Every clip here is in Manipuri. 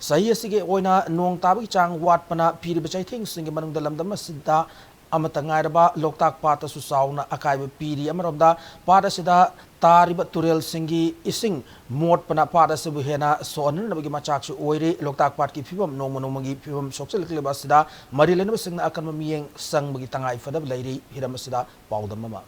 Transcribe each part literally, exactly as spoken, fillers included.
ꯆꯍꯤ ꯑꯁꯤꯒꯤ ꯑꯣꯏꯅ ꯅꯣꯡ ꯇꯥꯕꯒꯤ ꯆꯥꯡ ꯋꯥꯠꯄꯅ ꯄꯤꯔꯤꯕ ꯆꯩꯊꯦꯡꯁꯤꯡꯒꯤ ꯃꯅꯨꯡꯗ ꯂꯝꯗꯝ ꯑꯁꯤꯗ ꯑꯃꯠꯇ ꯉꯥꯏꯔꯕ ꯂꯣꯛꯇꯥꯛ ꯄꯥꯠꯇꯁꯨ ꯆꯥꯎꯅ ꯑꯀꯥꯏꯕ ꯄꯤꯔꯤ꯫ ꯑꯃꯔꯣꯝꯗ ꯄꯥꯠ ꯑꯁꯤꯗ ꯇꯥꯔꯤꯕ ꯇꯨꯔꯦꯜꯁꯤꯡꯒꯤ ꯏꯁꯤꯡ ꯃꯣꯠꯄꯅ ꯄꯥꯠ ꯑꯁꯤꯕꯨ ꯍꯦꯟꯅ ꯁꯣꯛꯍꯟꯅꯕꯒꯤ ꯃꯆꯥꯛꯁꯨ ꯑꯣꯏꯔꯤ꯫ ꯂꯣꯛꯇꯥꯛ ꯄꯥꯠꯀꯤ ꯐꯤꯕꯝ ꯅꯣꯡꯃ ꯅꯣꯡꯃꯒꯤ ꯐꯤꯕꯝ ꯁꯣꯛꯆꯤꯜꯂꯛꯂꯤꯕ ꯑꯁꯤꯗ ꯃꯔꯤ ꯂꯩꯅꯕꯁꯤꯡꯅ ꯑꯀꯟꯕ ꯃꯤꯠꯌꯦꯡ ꯆꯪꯕꯒꯤ ꯇꯉꯥꯏ ꯐꯗꯕ ꯂꯩꯔꯤ꯫ ꯍꯤꯔꯝ ꯑꯁꯤꯗ ꯄꯥꯎꯗꯝ ꯑꯃ꯫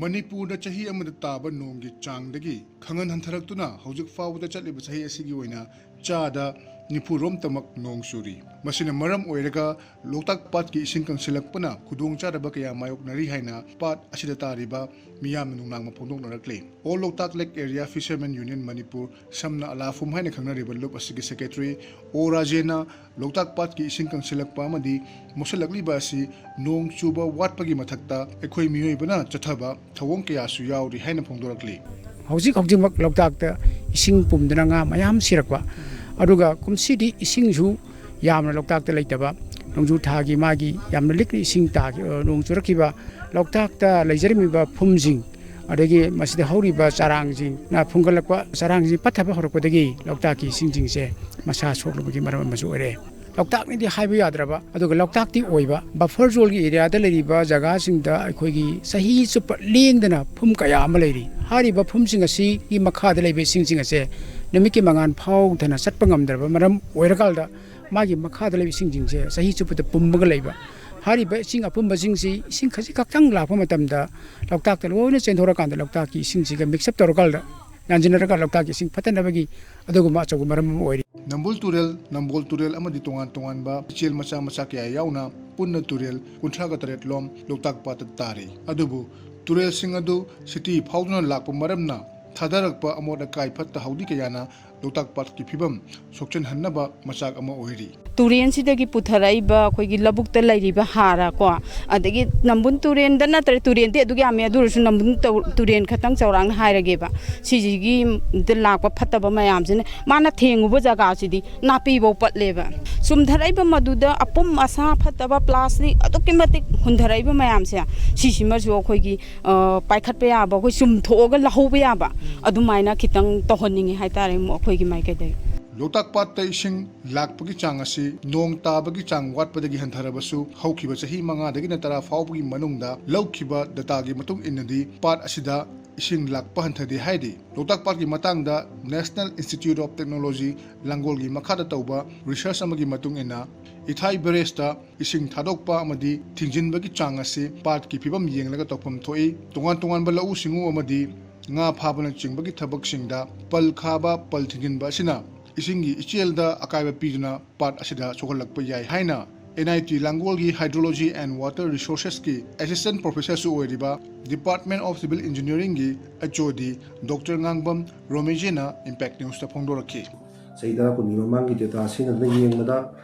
ꯃꯅꯤꯄꯨꯔꯗ ꯆꯍꯤ ꯑꯃꯗ ꯇꯥꯕ ꯅꯣꯡꯒꯤ ꯆꯥꯡꯗꯒꯤ ꯈꯪꯍꯟ ꯍꯟꯊꯔꯛꯇꯨꯅ ꯍꯧꯖꯤꯛ ꯐꯥꯎꯕꯗ ꯆꯠꯂꯤꯕ ꯆꯍꯤ ꯑꯁꯤꯒꯤ ꯑꯣꯏꯅ ꯆꯥꯗ ꯅꯤꯐꯨ ꯔꯣꯝꯇꯃꯛ ꯅꯣꯡ ꯆꯨꯔꯤ꯫ ꯃꯁꯤꯅ ꯃꯔꯝ ꯑꯣꯏꯔꯒ ꯂꯣꯛꯇꯥꯛ ꯄꯥꯠꯀꯤ ꯏꯁꯤꯡ ꯀꯪꯁꯤꯜꯂꯛꯄꯅ ꯈꯨꯗꯣꯡꯆꯥꯗꯕ ꯀꯌꯥ ꯃꯥꯌꯣꯛꯅꯔꯤ ꯍꯥꯏꯅ ꯄꯥꯠ ꯑꯁꯤꯗ ꯇꯥꯔꯤꯕ ꯃꯤꯌꯥꯝꯅ ꯅꯨꯡꯅꯥꯡꯕ ꯐꯣꯡꯗꯣꯛꯅꯔꯛꯂꯤ꯫ All Loktak Lake Area Fishermen Union Manipur, ꯁꯝꯅ ꯑꯂꯥꯐꯨꯝ ꯍꯥꯏꯅ ꯈꯪꯅꯔꯤꯕ ꯂꯨꯞ ꯑꯁꯤꯒꯤ ꯁꯦꯀ꯭ꯔꯦꯇꯔꯤ ꯑꯣ ꯔꯥꯖꯦꯟꯅ ꯂꯣꯛꯇꯥꯛ ꯄꯥꯠꯀꯤ ꯏꯁꯤꯡ ꯀꯪꯁꯤꯜꯂꯛꯄ ꯑꯃꯗꯤ ꯃꯣꯠꯁꯤꯜꯂꯛꯂꯤꯕ ꯑꯁꯤ ꯅꯣꯡ ꯆꯨꯕ ꯋꯥꯠꯄꯒꯤ ꯃꯊꯛꯇ ꯑꯩꯈꯣꯏ ꯃꯤꯑꯣꯏꯕꯅ ꯆꯠꯊꯕ ꯊꯧꯑꯣꯡ ꯀꯌꯥꯁꯨ ꯌꯥꯎꯔꯤ ꯍꯥꯏꯅ ꯐꯣꯡꯗꯣꯔꯛꯂꯤ꯫ ꯍꯧꯖꯤꯛ ꯍꯧꯖꯤꯛꯃꯛ ꯂꯣꯛꯇꯥꯛꯇ ꯏꯁꯤꯡ ꯄꯨꯝꯗꯨꯅ ꯉꯥ ꯃꯌꯥꯝ ꯁꯤꯔꯛꯄ, ꯑꯗꯨꯒ ꯀꯨꯝꯁꯤꯗꯤ ꯏꯁꯤꯡꯁꯨ ꯌꯥꯝꯅ ꯂꯣꯛꯇꯥꯛꯇ ꯂꯩꯇꯕ, ꯅꯣꯡꯖꯨ ꯊꯥꯒꯤ ꯃꯥꯒꯤ ꯌꯥꯝꯅ ꯂꯤꯛꯅ ꯏꯁꯤꯡ ꯇꯥꯈꯤ-, ꯑ, ꯅꯣꯡ ꯆꯨꯔꯛꯈꯤꯕ, ꯂꯣꯛꯇꯥꯛꯇ ꯂꯩꯖꯔꯝꯃꯤꯕ ꯐꯨꯝꯁꯤꯡ, ꯑꯗꯒꯤ ꯃꯁꯤꯗ ꯍꯧꯔꯤꯕ ꯆꯔꯥꯡꯁꯤꯡꯅ ꯐꯨꯝꯒꯠꯂꯛꯄ, ꯆꯔꯥꯡꯁꯤꯡ ꯄꯠꯊꯕ ꯍꯧꯔꯛꯄꯗꯒꯤ ꯂꯣꯛꯇꯥꯛꯀꯤ ꯏꯁꯤꯡꯁꯤꯡꯁꯦ ꯃꯁꯥ ꯁꯣꯛꯂꯨꯕꯒꯤ ꯃꯔꯝ ꯑꯃꯁꯨ ꯑꯣꯏꯔꯦ꯫ ꯂꯣꯛꯇꯥꯛꯅꯤꯗꯤ ꯍꯥꯏꯕ ꯌꯥꯗ꯭ꯔꯕ, ꯑꯗꯨꯒ ꯂꯣꯛꯇꯥꯛꯇꯤ ꯑꯣꯏꯕ, ꯕꯐꯔ ꯖꯣꯟꯒꯤ ꯑꯦꯔꯤꯌꯥꯗ ꯂꯩꯔꯤꯕ ꯖꯒꯥꯁꯤꯡꯗ ꯑꯩꯈꯣꯏꯒꯤ ꯆꯍꯤ ꯆꯨꯞꯄ ꯂꯦꯡꯗꯅ ꯐꯨꯝ ꯀꯌꯥ ꯑꯃ ꯂꯩꯔꯤ꯫ ꯍꯥꯏꯔꯤꯕ ꯐꯨꯝꯁꯤꯡ ꯑꯁꯤꯒꯤ ꯃꯈꯥꯗ ꯂꯩꯕ ꯏꯁꯤꯡꯁꯤꯡ ꯑꯁꯦ ꯅꯨꯃꯤꯠꯀꯤ ꯃꯉꯥꯜ ꯐꯥꯎꯗꯅ ꯆꯠꯄ ꯉꯝꯗ꯭ꯔꯕ ꯃꯔꯝ ꯑꯣꯏꯔꯀꯥꯟꯗ ꯃꯥꯒꯤ ꯃꯈꯥꯗ ꯂꯩꯕ ꯏꯁꯤꯡꯁꯤꯡꯁꯦ ꯆꯍꯤ ꯆꯨꯞꯄꯗ ꯄꯨꯝꯃꯒ ꯂꯩꯕ꯫ ꯍꯥꯏꯔꯤꯕ ꯏꯁꯤꯡ ꯑꯄꯨꯝꯕꯁꯤꯡꯁꯤ ꯏꯁꯤꯡ ꯈꯖꯤꯛ ꯈꯛꯇꯪ ꯂꯥꯛꯄ ꯃꯇꯝꯗ ꯂꯣꯛꯇꯥꯛꯇ ꯂꯣꯏꯅ ꯆꯦꯟꯊꯣꯔꯀꯥꯟꯗ ꯂꯣꯛꯇꯥꯛꯀꯤ ꯏꯁꯤꯡꯁꯤꯒ ꯃꯤꯛꯁ ꯑꯞ ꯇꯧꯔꯀꯥꯟꯗ ꯌꯥꯟꯁꯤꯟꯅꯔꯒ ꯂꯣꯛꯇꯥꯛꯀꯤ ꯏꯁꯤꯡ ꯐꯠꯇꯅꯕꯒꯤ ꯑꯗꯨꯒꯨꯝꯕ ꯑꯆꯧꯕ ꯃꯔꯝ ꯑꯃ ꯑꯣꯏꯔꯤ꯫ ꯅꯝꯕꯨꯜ ꯇꯨꯔꯦꯜ, ꯅꯝꯕꯣꯜ ꯇꯨꯔꯦꯜ ꯑꯃꯗꯤ ꯇꯣꯉꯥꯟ ꯇꯣꯉꯥꯟꯕ ꯏꯆꯦꯜ ꯃꯆꯥ ꯃꯆꯥ ꯀꯌꯥ ꯌꯥꯎꯅ ꯄꯨꯟꯅ ꯇꯨꯔꯦꯜ ꯀꯨꯟꯊ꯭ꯔꯥꯒ ꯇꯔꯦꯠ ꯂꯣꯝ ꯂꯣꯛꯇꯥꯛ ꯄꯥꯠꯇ ꯇꯥꯔꯤ꯫ ꯑꯗꯨꯕꯨ ꯇꯨꯔꯦꯜꯁꯤꯡ ꯑꯗꯨ ꯁꯤꯇꯤ ꯐꯥꯎꯗꯨꯅ ꯂꯥꯛꯄ ꯃꯔꯝꯅ ꯊꯥꯗꯔꯛꯄ ꯑꯃꯣꯠ ꯑꯀꯥꯏ ꯐꯠꯇ ꯍꯥꯎꯗꯤ ꯀꯌꯥꯅ ꯂꯣꯛꯇꯥꯛ ꯄꯥꯠꯀꯤ ꯐꯤꯕꯝ ꯁꯣꯛꯆꯟꯍꯟꯅꯕ ꯃꯆꯥꯛ ꯑꯃ ꯑꯣꯏꯔꯤ꯫ ꯇꯨꯔꯦꯟꯁꯤꯗꯒꯤ ꯄꯨꯊꯔꯛꯏꯕ ꯑꯩꯈꯣꯏꯒꯤ ꯂꯧꯕꯨꯛꯇ ꯂꯩꯔꯤꯕ ꯍꯥꯔ ꯀꯣ, ꯑꯗꯒꯤ ꯅꯝꯕꯨꯜ ꯇꯨꯔꯦꯟꯗ ꯅꯠꯇ꯭ꯔꯦ, ꯇꯨꯔꯦꯟꯗꯤ ꯑꯗꯨꯛ ꯌꯥꯝꯃꯦ, ꯑꯗꯨ ꯑꯣꯏꯔꯁꯨ ꯅꯝꯕꯨꯜ ꯇꯧ- ꯇꯨꯔꯦꯟ ꯈꯛꯇꯪ ꯆꯥꯎꯔꯥꯛꯅ ꯍꯥꯏꯔꯒꯦꯕ, ꯁꯤꯁꯤꯒꯤ ꯗ ꯂꯥꯛꯄ ꯐꯠꯇꯕ ꯃꯌꯥꯝꯁꯤꯅ ꯃꯥꯅ ꯊꯦꯡꯉꯨꯕ ꯖꯒꯥꯁꯤꯗꯤ ꯅꯥꯄꯤꯐꯧ ꯄꯠꯂꯦꯕ꯫ ꯆꯨꯝꯊꯔꯛꯏꯕ ꯃꯗꯨꯗ ꯑꯄꯨꯝ ꯑꯁꯥ ꯐꯠꯇꯕ ꯄ꯭ꯂꯥꯁꯇꯤꯛ ꯑꯗꯨꯛꯀꯤ ꯃꯇꯤꯛ ꯍꯨꯟꯊꯔꯛꯏꯕ ꯃꯌꯥꯝꯁꯦ, ꯁꯤꯁꯤꯃꯁꯨ ꯑꯩꯈꯣꯏꯒꯤ ꯑ, ꯄꯥꯏꯈꯠꯄ ꯌꯥꯕ, ꯑꯩꯈꯣꯏ ꯆꯨꯝꯊꯣꯛꯑꯒ ꯂꯧꯍꯧꯕ ꯌꯥꯕ, ꯑꯗꯨꯃꯥꯏꯅ ꯈꯤꯇꯪ ꯇꯧꯍꯟꯅꯤꯡꯉꯤ ꯍꯥꯏꯇꯥꯔꯦ ꯑꯃꯨꯛ ꯑꯩꯈꯣꯏꯒꯤ ꯃꯥꯏꯀꯩꯗꯒꯤ꯫ ꯂꯣꯛꯇꯥꯛ ꯄꯥꯠꯇ ꯏꯁꯤꯡ ꯂꯥꯛꯄꯒꯤ ꯆꯥꯡ ꯑꯁꯤ ꯅꯣꯡ ꯇꯥꯕꯒꯤ ꯆꯥꯡ ꯋꯥꯠꯄꯗꯒꯤ ꯍꯟꯊꯔꯕꯁꯨ, ꯍꯧꯈꯤꯕ ꯆꯍꯤ ꯃꯉꯥꯗꯒꯤꯅ ꯇꯔꯥ ꯐꯥꯎꯕꯒꯤ ꯃꯅꯨꯡꯗ ꯂꯧꯈꯤꯕ ꯗꯇꯥꯒꯤ ꯃꯇꯨꯡ ꯏꯟꯅꯗꯤ, ꯄꯥꯠ ꯑꯁꯤꯗ ꯏꯁꯤꯡ ꯂꯥꯛꯄ ꯍꯟꯊꯗꯦ ꯍꯥꯏꯔꯤ꯫ ꯂꯣꯛꯇꯥꯛ ꯄꯥꯠꯀꯤ ꯃꯇꯥꯡꯗ National Institute of Technology ꯂꯥꯡꯒꯣꯜꯒꯤ ꯃꯈꯥꯗ ꯇꯧꯕ ꯔꯤꯁꯔꯆ ꯑꯃꯒꯤ ꯃꯇꯨꯡ ꯏꯟꯅ, ꯏꯊꯥꯏ ꯕꯦꯔꯦꯖꯇ ꯏꯁꯤꯡ ꯊꯥꯗꯣꯛꯄ ꯑꯃꯗꯤ ꯊꯤꯡꯖꯤꯟꯕꯒꯤ ꯆꯥꯡ ꯑꯁꯤ ꯄꯥꯠꯀꯤ ꯐꯤꯕꯝ ꯌꯦꯡꯂꯒ ꯇꯧꯐꯝ ꯊꯣꯛꯏ꯫ ꯇꯣꯉꯥꯟ ꯇꯣꯉꯥꯟꯕ ꯂꯧꯎ ꯁꯤꯡꯎ ꯑꯃꯗꯤ ꯉꯥ ꯐꯥꯕꯅꯆꯤꯡꯕꯒꯤ ꯊꯕꯛꯁꯤꯡꯗ ꯄꯜ ꯈꯥꯕ, ꯄꯜ ꯊꯤꯡꯖꯤꯟꯕ ꯑꯁꯤꯅ ꯏꯁꯤꯡꯒꯤ ꯏꯆꯦꯜꯗ ꯑꯀꯥꯏꯕ ꯄꯤꯗꯨꯅ ꯄꯥꯠ ꯑꯁꯤꯗ ꯁꯣꯛꯍꯜꯂꯛꯄ ꯌꯥꯏ ꯍꯥꯏꯅ N I T ꯂꯥꯡꯒꯣꯜꯒꯤ Hydrology and Water Resourcesꯀꯤ Assistant Professorꯁꯨ ꯑꯣꯏꯔꯤꯕ Department of Civil Engineeringꯒꯤ H O D Doctor Ngangbam ꯔꯣꯃꯤꯖꯤꯅ Impact Newsꯇ ꯐꯣꯡꯗꯣꯔꯛꯈꯤ꯫ ꯆꯍꯤ ꯇꯔꯥ ꯀꯨꯟꯒꯤ ꯃꯃꯥꯡꯒꯤ data ꯁꯤꯖꯤꯟꯅꯗꯨꯅ ꯌꯦꯡꯕꯗ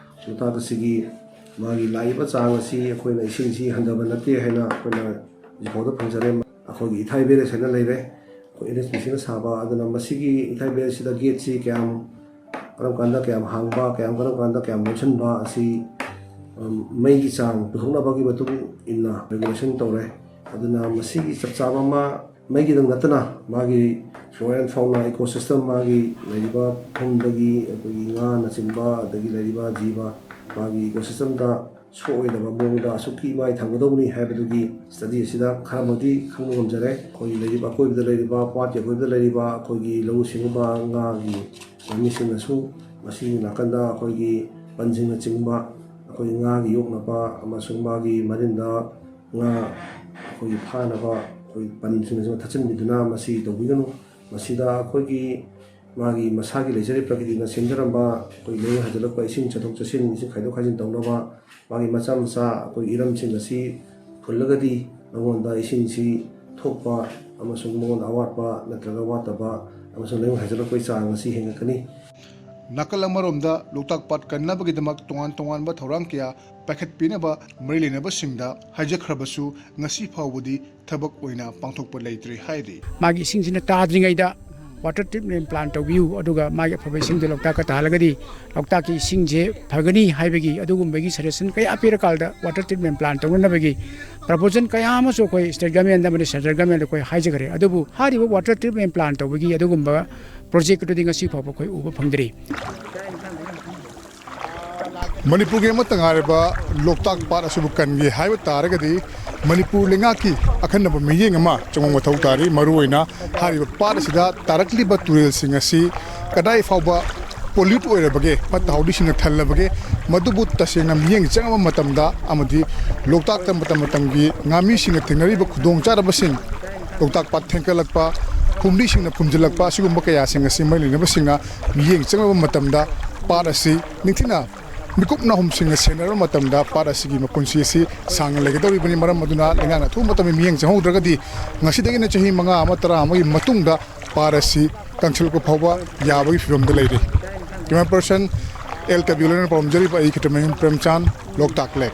ꯂꯣꯛꯇꯥꯛ ꯑꯁꯤꯒꯤ ꯃꯥꯒꯤ ꯂꯥꯛꯏꯕ ꯆꯥꯡ ꯑꯁꯤ ꯑꯩꯈꯣꯏꯅ ꯏꯁꯤꯡꯁꯤ ꯍꯟꯊꯕ ꯅꯠꯇꯦ ꯍꯥꯏꯅ ꯑꯩꯈꯣꯏꯅ ꯍꯧꯖꯤꯛꯐꯥꯎꯗ ꯐꯪꯖꯔꯦ꯫ ꯑꯩꯈꯣꯏꯒꯤ ꯏꯊꯥꯏ ꯕꯦꯔꯦꯖ ꯍꯥꯏꯅ ꯂꯩꯔꯦ, ꯑꯩꯈꯣꯏ N H P Cꯅ ꯁꯥꯕ꯫ ꯑꯗꯨꯅ ꯃꯁꯤꯒꯤ ꯏꯊꯥꯏ ꯕꯦꯔꯦꯖꯁꯤꯗ gateꯁꯤ ꯀꯌꯥꯝ, ꯀꯔꯝ ꯀꯥꯟꯗ ꯀꯌꯥꯝ ꯍꯥꯡꯕ, ꯀꯌꯥꯝ, ꯀꯔꯝ ꯀꯥꯟꯗ ꯀꯌꯥꯝ ꯂꯣꯟꯁꯤꯟꯕ ꯑꯁꯤ, ꯎꯝ, ꯃꯩꯒꯤ ꯆꯥꯡ ꯄꯨꯊꯣꯛꯅꯕꯒꯤ ꯃꯇꯨꯡ ꯏꯟꯅ regulation ꯇꯧꯔꯦ꯫ ꯑꯗꯨꯅ ꯃꯁꯤꯒꯤ ꯆꯞ ꯆꯥꯕ ꯑꯃ ꯃꯩꯒꯤꯗꯪ ꯅꯠꯇꯅ ꯃꯥꯒꯤ flora and fauna ecosystem, ꯃꯥꯒꯤ ꯂꯩꯔꯤꯕ ꯐꯨꯝꯗꯒꯤ ꯑꯩꯈꯣꯏꯒꯤ ꯉꯥꯅꯆꯤꯡꯕ, ꯑꯗꯒꯤ ꯂꯩꯔꯤꯕ ꯖꯤꯕ, ꯃꯥꯒꯤ ecosystemꯗ ꯁꯣꯛꯑꯣꯏꯗꯕ ꯃꯑꯣꯡꯗ ꯑꯁꯨꯛꯀꯤ ꯃꯥꯏ ꯊꯝꯒꯗꯧꯕꯅꯤ ꯍꯥꯏꯕꯗꯨꯒꯤ study ꯑꯁꯤꯗ ꯈꯔꯃꯛꯇꯤ ꯈꯪꯕ ꯉꯝꯖꯔꯦ꯫ ꯑꯩꯈꯣꯏꯒꯤ ꯂꯩꯔꯤꯕ ꯑꯀꯣꯏꯕꯗ ꯂꯩꯔꯤꯕ, ꯄꯥꯠꯀꯤ ꯑꯀꯣꯏꯕꯗ ꯂꯩꯔꯤꯕ ꯑꯩꯈꯣꯏꯒꯤ ꯂꯧꯎ ꯁꯤꯡꯎꯕ, ꯉꯥꯒꯤ ꯉꯥꯃꯤꯁꯤꯡꯅꯁꯨ ꯃꯁꯤꯒꯤ ꯅꯥꯀꯟꯗ ꯑꯩꯈꯣꯏꯒꯤ ꯄꯟꯁꯤꯡꯅꯆꯤꯡꯕ, ꯑꯩꯈꯣꯏ ꯉꯥꯒꯤ ꯌꯣꯛꯅꯕ ꯑꯃꯁꯨꯡ ꯃꯥꯒꯤ ꯃꯔꯤꯟꯗ ꯉꯥ ꯑꯩꯈꯣꯏꯒꯤ ꯐꯥꯅꯕ ꯑꯩꯈꯣꯏ ꯄꯟꯁꯤꯡꯅꯆꯤꯡꯕ ꯊꯠꯆꯤꯟꯕꯤꯗꯨꯅ ꯃꯁꯤ ꯇꯧꯕꯤꯒꯅꯨ꯫ ꯃꯁꯤꯗ ꯑꯩꯈꯣꯏꯒꯤ ꯃꯥꯒꯤ ꯃꯁꯥꯒꯤ ꯂꯩꯖꯔꯤꯕ ꯄ꯭ꯔꯀꯤꯇꯤꯅ ꯁꯦꯝꯖꯔꯝꯕ ꯑꯩꯈꯣꯏ ꯂꯩꯉꯣꯏ ꯍꯥꯏꯖꯤꯜꯂꯛꯄ, ꯏꯁꯤꯡ ꯆꯠꯊꯣꯛ ꯆꯠꯁꯤꯟ, ꯏꯁꯤꯡ ꯈꯥꯏꯗꯣꯛ ꯈꯥꯏꯖꯤꯟ ꯇꯧꯅꯕ ꯃꯥꯒꯤ ꯃꯆꯥ ꯃꯆꯥ ꯑꯩꯈꯣꯏ ꯏꯔꯝꯁꯤꯡ ꯑꯁꯤ ꯐꯨꯜꯂꯒꯗꯤ ꯃꯉꯣꯟꯗ ꯏꯁꯤꯡꯁꯤ ꯊꯣꯛꯄ ꯑꯃꯁꯨꯡ ꯃꯉꯣꯟꯗ ꯑꯋꯥꯠꯄ ꯅꯠꯇ꯭ꯔꯒ ꯋꯥꯠꯇꯕ ꯑꯃꯁꯨꯡ ꯂꯩꯉꯣꯏ ꯍꯩꯖꯤꯜꯂꯛꯄꯒꯤ ꯆꯥꯡ ꯑꯁꯤ ꯍꯦꯟꯒꯠꯀꯅꯤ꯫ ꯅꯥꯀꯜ ꯑꯃꯔꯣꯝꯗ ꯂꯣꯛꯇꯥꯛ ꯄꯥꯠ ꯀꯟꯅꯕꯒꯤꯗꯃꯛ ꯇꯣꯉꯥꯟ ꯇꯣꯉꯥꯟꯕ ꯊꯧꯔꯥꯡ ꯀꯌꯥ ꯄꯥꯏꯈꯠꯄꯤꯅꯕ ꯃꯔꯤ ꯂꯩꯅꯕꯁꯤꯡꯗ ꯍꯥꯏꯖꯈ꯭ꯔꯕꯁꯨ ꯉꯁꯤ ꯐꯥꯎꯕꯗꯤ ꯊꯕꯛ ꯑꯣꯏꯅ ꯄꯥꯡꯊꯣꯛꯄ ꯂꯩꯇ꯭ꯔꯤ ꯍꯥꯏꯔꯤ꯫ ꯃꯥꯒꯤ ꯏꯁꯤꯡꯁꯤꯅ ꯇꯥꯗ꯭ꯔꯤꯉꯩꯗ water treatment plant ꯇꯧꯕꯤꯌꯨ, ꯑꯗꯨꯒ ꯃꯥꯒꯤ ꯑꯐꯕ ꯏꯁꯤꯡꯗꯣ ꯂꯣꯛꯇꯥꯛꯇ ꯇꯥꯍꯜꯂꯒꯗꯤ ꯂꯣꯛꯇꯥꯛꯀꯤ ꯏꯁꯤꯡꯁꯦ ꯐꯒꯅꯤ ꯍꯥꯏꯕꯒꯤ ꯑꯗꯨꯒꯨꯝꯕꯒꯤ suggestion ꯀꯌꯥ ꯄꯤꯔꯀꯥꯟꯗ water treatment plant ꯇꯧꯅꯅꯕꯒꯤ proposal ꯀꯌꯥ ꯑꯃꯁꯨ ꯑꯩꯈꯣꯏ state government ꯑꯃꯗꯤ central government ꯑꯩꯈꯣꯏ ꯍꯥꯏꯖꯈ꯭ꯔꯦ꯫ ꯑꯗꯨꯕꯨ ꯍꯥꯏꯔꯤꯕ water treatment plant ꯇꯧꯕꯒꯤ ꯑꯗꯨꯒꯨꯝꯕ project ꯑꯗꯨꯗꯤ ꯉꯁꯤ ꯐꯥꯎꯕ ꯑꯩꯈꯣꯏ ꯎꯕ ꯐꯪꯗ꯭ꯔꯤ꯫ ꯃꯅꯤꯄꯨꯔꯒꯤ ꯑꯃꯠꯇ ꯉꯥꯏꯔꯕ ꯂꯣꯛꯇꯥꯛ ꯄꯥꯠ ꯑꯁꯤꯕꯨ ꯀꯟꯒꯦ ꯍꯥꯏꯕ ꯇꯥꯔꯒꯗꯤ ꯃꯅꯤꯄꯨꯔ ꯂꯩꯉꯥꯛꯀꯤ ꯑꯈꯟꯅꯕ ꯃꯤꯠꯌꯦꯡ ꯑꯃ ꯆꯪꯕ ꯃꯊꯧ ꯇꯥꯔꯤ꯫ ꯃꯔꯨꯑꯣꯏꯅ ꯍꯥꯏꯔꯤꯕ ꯄꯥꯠ ꯑꯁꯤꯗ ꯇꯥꯔꯛꯂꯤꯕ ꯇꯨꯔꯦꯜꯁꯤꯡ ꯑꯁꯤ ꯀꯗꯥꯏ ꯐꯥꯎꯕ pollute ꯑꯣꯏꯔꯕꯒꯦ, ꯐꯠꯇ ꯍꯥꯎꯗꯤꯁꯤꯡꯅ ꯊꯜꯂꯕꯒꯦ, ꯃꯗꯨꯕꯨ ꯇꯁꯦꯡꯅ ꯃꯤꯠꯌꯦꯡ ꯆꯪꯉꯕ ꯃꯇꯝꯗ ꯑꯃꯗꯤ ꯂꯣꯛꯇꯥꯛꯇ ꯃꯇꯝ ꯃꯇꯝꯒꯤ ꯉꯥꯃꯤꯁꯤꯡꯅ ꯊꯦꯡꯅꯔꯤꯕ ꯈꯨꯗꯣꯡꯆꯥꯗꯕꯁꯤꯡ, ꯂꯣꯛꯇꯥꯛ ꯄꯥꯠ ꯊꯦꯡꯒꯠꯂꯛꯄ, ꯐꯨꯝꯗꯤꯁꯤꯡꯅ ꯐꯨꯝꯖꯤꯜꯂꯛꯄ, ꯑꯁꯤꯒꯨꯝꯕ ꯀꯌꯥꯁꯤꯡ ꯑꯁꯤ ꯃꯔꯤ ꯂꯩꯅꯕꯁꯤꯡꯅ ꯃꯤꯠꯌꯦꯡ ꯆꯪꯂꯕ ꯃꯇꯝꯗ ꯄꯥꯠ ꯑꯁꯤ ꯅꯤꯡꯊꯤꯅ ꯃꯤꯀꯨꯞ ꯅꯥꯍꯨꯝꯁꯤꯡꯅ ꯁꯦꯟꯅꯔꯕ ꯃꯇꯝꯗ ꯄꯥꯠ ꯑꯁꯤꯒꯤ ꯃꯄꯨꯟꯁꯤ ꯑꯁꯤ ꯁꯥꯡꯅ ꯂꯩꯒꯗꯧꯔꯤꯕꯅꯤ꯫ ꯃꯔꯝ ꯑꯗꯨꯅ ꯂꯩꯉꯥꯛꯅ ꯑꯊꯨꯕ ꯃꯇꯝꯗ ꯃꯤꯠꯌꯦꯡ ꯆꯪꯍꯧꯗ꯭ꯔꯒꯗꯤ ꯉꯁꯤꯗꯒꯤꯅ ꯆꯍꯤ ꯃꯉꯥ ꯑꯃ, ꯇꯔꯥ ꯑꯃꯒꯤ ꯃꯇꯨꯡꯗ ꯄꯥꯠ ꯑꯁꯤ ꯀꯪꯁꯤꯜꯂꯛꯄ ꯐꯥꯎꯕ ꯌꯥꯕꯒꯤ ꯐꯤꯕꯝꯗ ꯂꯩꯔꯤ꯫ Camera person ꯑꯦꯜ ꯀꯕꯤꯔ ꯂꯣꯏꯅ ꯄꯥꯎꯗꯝꯖꯔꯤꯕ ꯑꯩ ꯈꯦꯇ꯭ꯔꯤꯃꯌꯨꯝ ꯄ꯭ꯔꯦꯝꯆꯥꯟ, ꯂꯣꯛꯇꯥꯛ ꯂꯦꯛ꯫